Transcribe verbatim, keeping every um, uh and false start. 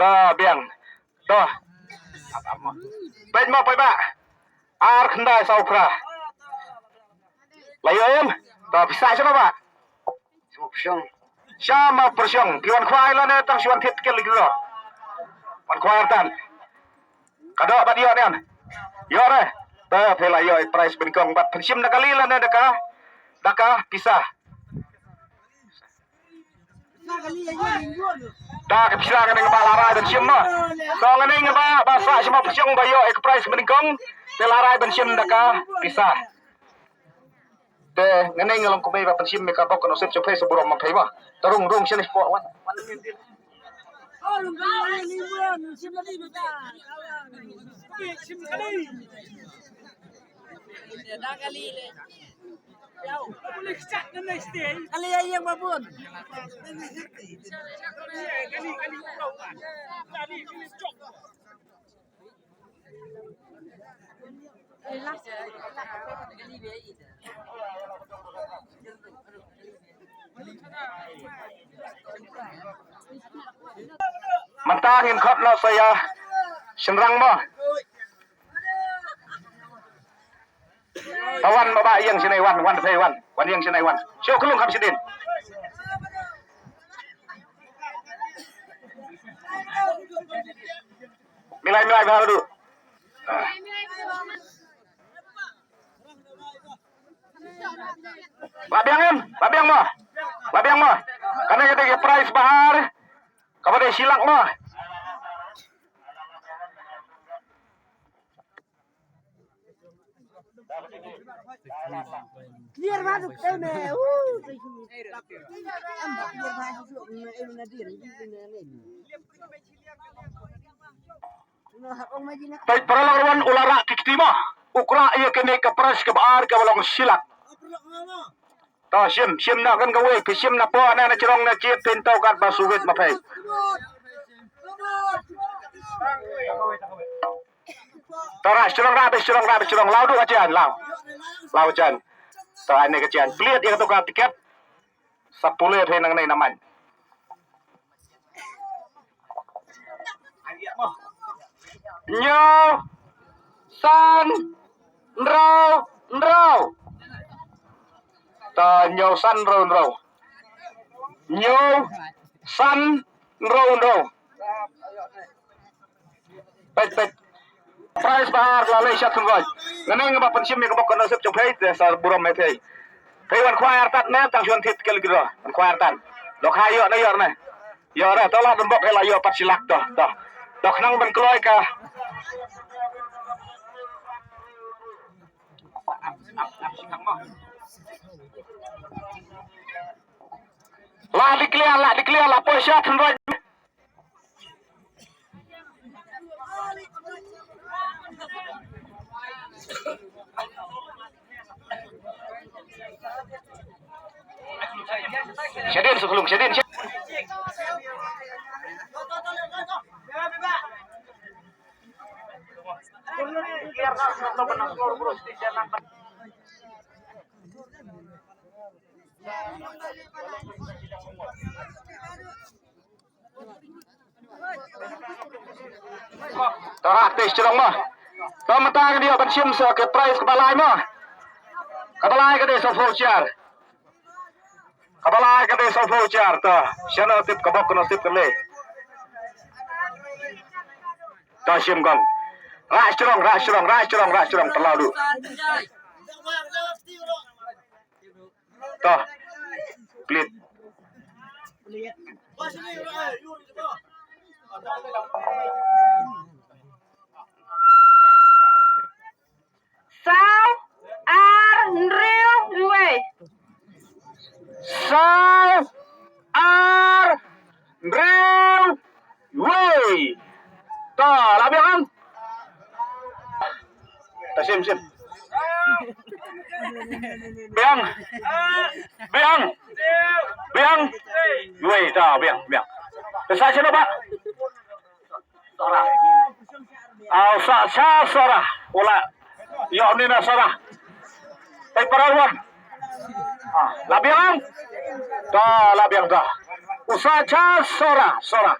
To biang. To. Peit mo, peit ba. Ar khyndai saw phra. La ïoh em? To pisa shano ba? Sha ma pyrshang. Phi wan khwai lane tang shu wan thied kel gitu. Wan khwai artat. Ka doh bad ïoh niam. Ïoh re. Te phi la ïoh prize banyngkong bad pynshim da kali lane da ka, da ka pisa. Da ka pisa nga ning ba la rai ban shim ma. To nga ning ba, ba sa shim ma pynshong ba ïoh ka prize banyngkong. Te la rai ban shim da ka pisa. Te nga ning nga long kumne ba pynshim me ka bok ka nusip chaphe sa burom ma phe ma. Tarung rung shane po wan. Kali ya yang babun. Mynta ngin khot noh sa ïa shynrang mo. Ba wan ba, ba ïeng shane wan, wan phi wan, wan ïeng shane wan. Shu khulung kham shadien. Milai, milai, ba du. La biang em, la biang mo. La biang mo. Kane ka dei ka prize bahar. Kaba dei shilak mo. Clear ma duk te me. Uh. Am ba clear ma duk me, eh, na dir. Peit para lok ruan u la rah ki kti mo. U krah ïa kane ka prize kaba ar kaba long shilak. To shim, shim na kan kawei, phi shim na po na na chrong na chit phin to kat ba suwit ma phi. To rah chrong, rah beh chrong, rah beh chrong, law du ka jan, law. Law jan. To ai ne ka jan. Pliat ïa ka to ka tiket. Sa pule phi nang nei na man. Hynñiew san hynriew hynriew. Ta hynñiew san hynriew hynriew. Hynñiew san hynriew hynriew. Peit, peit. Prize ba ar la lei shat khynroi. Nga ning ba pynshim ïa ka bok ka nusip jong phi te sa burom ïa phi. Phi wan khwai artat ne tang shu wan thied kel gro. Wan khwai artat. Lok ha ïoh ne ïoh ne. Ïoh re to la dum bok la ïoh pat shi lak to. To. To khnang ban kloi ka. La declare, la declare, la poi shat khynroi. Shadien, Suklung, shadien, shadien. To rah te shrong mo. To mynta ngi ïoh ban shim sa ka prize kaba lai mo. Kaba lai ka dei sa voucher. Kaba lai ka dei sa voucher to. Shano tip ka bok kano tip ka lei. To shim kong. Rah shrong, rah shrong, rah shrong, rah shrong, terlalu. To. Plit. Saw ar hynriew wei. Saw ar hynriew wei. To, la biang. Ta sim sim. Biang. Biang. Biang. Wei ta biang biang. Ta sa chena ba. Sora. Au sa sa sora. Ula. Yo ni na sora. Pei parawan. Ah, la biang. Ta la biang ta. Usa cha sora sora.